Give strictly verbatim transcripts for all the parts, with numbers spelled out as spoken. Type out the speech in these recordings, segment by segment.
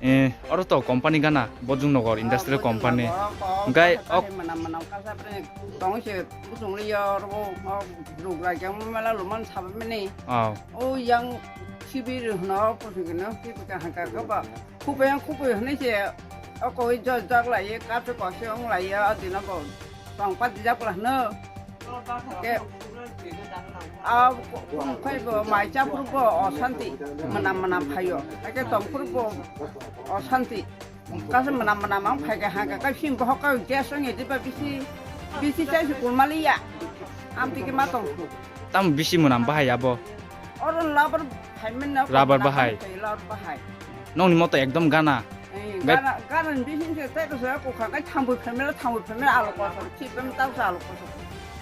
Eh, oro to company gana, Bojong Nagar Industrial Company. Hwnkhe o manam manam kasa bre tong se buchung le yo ro o ruk rai jang mela luman sabmani. Oh. O yang sibir hno pusi gno sibir ka hangka ka ba. Khubui ang khubui hwnwi se o koi jot jak lai ye, kap se kok se ong lai ye, o dino bo tong pa dijak la hwno. Ke, a, khoi bo mai cha phuru bo osanti, mwnam mwnam phaio. Ake tong phuru bo osanti. Kasa mwnam mwnam ang phai ka ha ka, ka sim bohok ka gas ong ye diba bisi, bisi chai su kulmali ya. Am tiki ma tong. Tam bisi mwnam bahai abo. Oro labar phai men na. Rubber bahai. Labar bahai. Nongni moto ekdom gana. Eh, gana, gana ni bising se tei ko sa ko kha kai thambui phaimela, thambui phaimela alo koso, chi pem ta sa alo koso.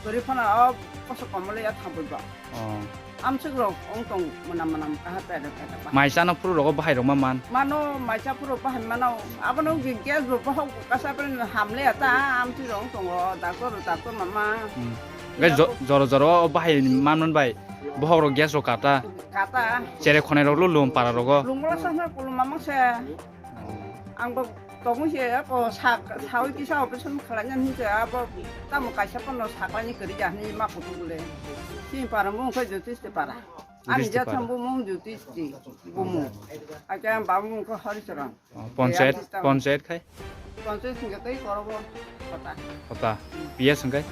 Gori phana o koso komole ya thambui ba. Oh. Amsuk rok ong tong mwnam mwnam kaha pera pera ba. Mai chana phuru rogo bahai rok ma man. Mano mai cha phuru bahai mano. Abono ge gas bo bohok kasa pera hamle ya ta amsuk rok ong tongo. Doctor, doctor mama. Hmm. Gai jo-, joro joro o bahai man man bai. Bohok rok gas rok kata. Kata. Chere khonai rok lulum para rogo. Lungla sa sa kulum mamang se. Ang bo tongwi se ko sa sawi kisa operation khlaina hinse abo tamo kaisa pono saklani kari jahni ma kutu gule. Si para mung khe Jyotish te para. Ani Jyotish te ja para. Thang bumung Jyotish te bumung. Ake ang bamung ko Hari Charan. Oh, panchayat, panchayat khai? Panchayat hingke tei korobo kota. Kota. P S hingkai?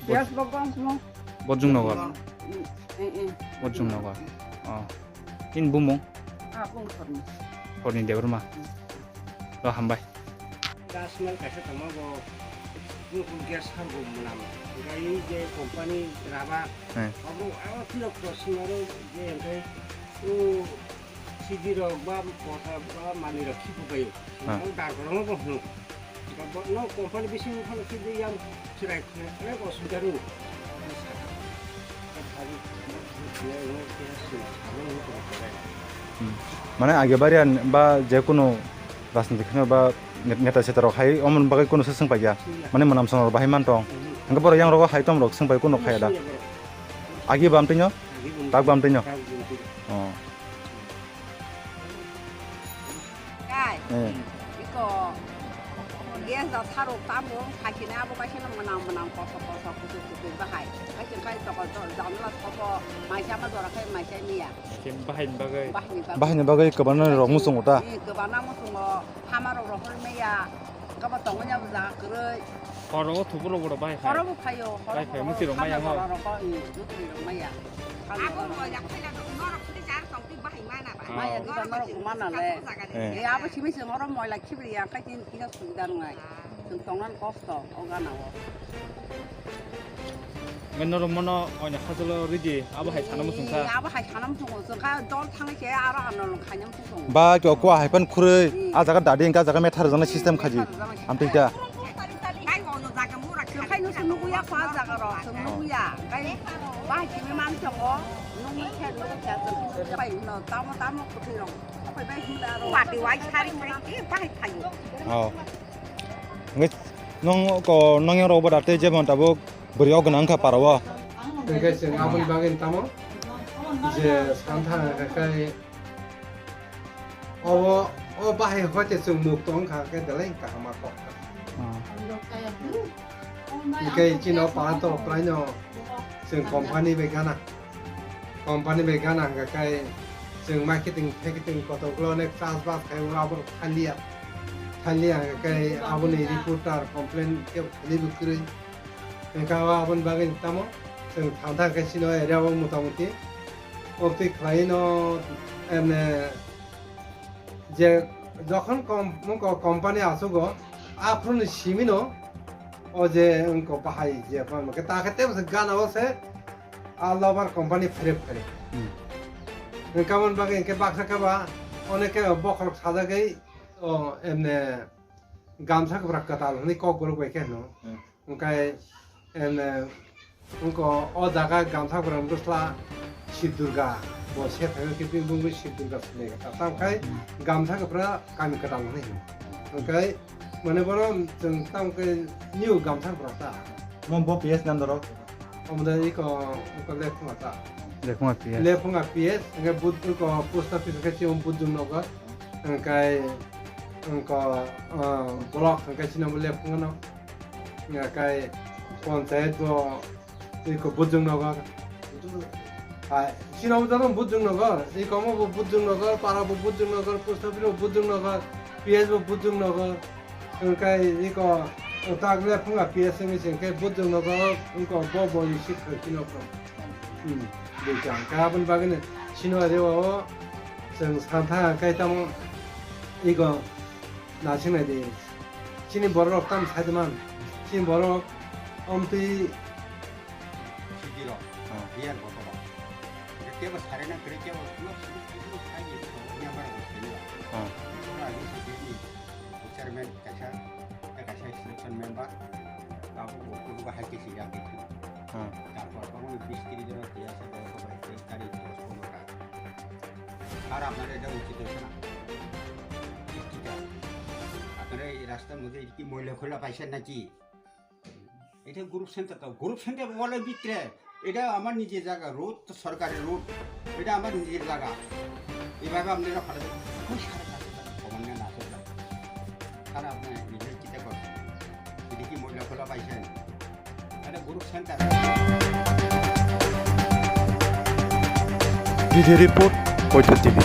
P S bo bang kuno. Bojong Nagar. Mm, eh, eh. Bojong Nagar. Oh. In bumung? Ah, bung Thorni. Thorni Debbarma. Hmm. Lo hambai. Gas mel kaisa tongma bo bung gas har bo mwnam. Gai je company raba. Hmm. Abo, abo philok to sinaro je engkai, o, sidi rok ba bota ba mani rok khipu bai. Ha. Ang dar kono bo hnu. Bo no company bising phano sidi yang chirai khne, onek osubida rw. Hmm. Mane age bariyan ba je kunu rajniti kheno ba net-, neta seta rok hai omon bagwi kunu se swng paikya. Mane mwnam swnam rok bahai man tong. Hwnkhe borok yang rogo hai tom rok swng pai kunu khaya da. Agi bam twi no? Tak bam twi no? Oh. Kai. Eh. Iko gas da sarok tamo, sakini abo kaisa no mwnam mwnam kosok kosok kuchuk kuchuk bahai. Kaisa kai toko do-, janla sobo, maisa ma jora khai maisa niya. Bahai ni bagwi. Bahai ni bagwi. Bahai ni bagwi kwbangma rok muchungo ta? Eh, kwbangma muchungo, hama rok rohor meya, kabo tongo nya bo jaga kwrwi. Horo o thubu rok bo bahai khai. Horo bo phaio, horo. Bahai khai, bo muti rok maya hama ngo. Jora rok, eh, muti rok maya. Abo mo ya khaila no, norok khuti jar tong. Maya kita norok mana le. Eh. Eh, abo simi se norok moila khibri ya, kai tin kisa subida nungai. Chwng tongnan kosto, o gana o. Ngai norok mono oina hachalo ridi, abo hai sana muchung kha. Eh, abo hai sana muchung kha, chwng kha dol thangwi se aro ano lung khaina muchung. Ba kyo kwa hai pan khurui, hmm, a jaga dadi engka jaga methar jana system khaji. Methar jana system. Amtwi ta. Kai ono jaga mura. Chwng khai no se nuguya kwa jaga ro, chwng nuguya. Kai ba hai simi man chongo, nungni khe nugu khe chwng pai no, tamo tamo kuthwi rong. Oh. Nge nong ko nong yang roba date jemon tabuk bwrwi o gwnang kha para o. Hwnkhe chwng aboni bagwi tamo je santha hwnkhe kai obo, o bahai hoite chwng mukto wngkha hwnkhe belai kaham ma kok kha. Oh. Hwnkhe chini o para to kwlaino chwng company bai gana. Company bai gana hwnkha khe chwng marketing, marketing kotor ulo onek chas bas khai ulo abo thaliya. Thaliya hwnkha khe aboni reporter complain kebo thali bo kwrwi. Hwnkha o aboni bagwi tamo chwng thang thang khe chini o area o motamuti obtwi khlai no emne je jokhon kom-, mung ko company achugo aphuru ni simi no o je wngko bahai je phano khe ta khe tebo se gana o se a lover company phere phere. Hmm. Wngkha aboni bagwi hwnkhe baksa khe ba oneke bokhorok sajagwi o emne gamsa kwbrak kwtal hwnwi kok borok bai khe hwno. Hmm. Hwnkhe emne wngko o jaga gamsa kwbrak bwsla Shib Durga bo se thangwi khe bini bumung Shib Durga swlai kha. Tamo khai gamsa kwbrak kami kwtal hwnwi hino. Hwnkhe mane bono chwng tamo khe new gamsa kwbrak ta. Mo bo P S nandoro. Omo de iko, iko Lephunga ta. Lephunga P S. Lephunga P S, hingke Budh, iko post office hingke chiyong Budh Jung nogo. Hingke wngkha, ah, block hwnkhe chini bo lephungno. Hwnkhe ponchayat bo iko Bujung Nagar. Hai, chini bo jano Bujung Nagar, iko mo bo Bujung Nagar, para bo Bujung Nagar, post office bo Bujung Nagar, P S bo Bujung Nagar. Hwnkhe iko tak lephunga P S wngwi se hwnkhe Bujung Nagar wngkha bo bo isi khwrwino. Hmm, duita. Hwnkhe aboni bagwino chini o area o chwng santha hwnkhe tamo iko nasingnai di. Chini borok rok tam sai man. Chini borok omtwi Sijiro, Ah. Biar Botoro. Kebo sarena kere kebo suno suno suno suno sai ni member ko sini. Ah. Ora ni sini chairman kaisa, kaisa selection member. Kabu ko ko hai ke siya ke. Ah. Tarpor kono bis tiri jona tiya sa ko ko bai tari dos ko mata. Ar apnara eta uchit hoyse na? Apnara ei rastar moddhe ki moila khola paisa naki? এটা group centre তো, group centre বলে ভিতরে, এটা আমার নিজের জায়গা, রোড তো সরকারের রোড, এটা আমার নিজের জায়গা। এভাবে আপনারা ফাটাতে, ওই সাড়ে পাঁচ হাজার কমান্ডার আছে, স্যার, আপনি নিজে চিন্তা করছেন, এটা কি ময়লা খোলা পাইছেন? এটা group centre. Video report, Koito T V.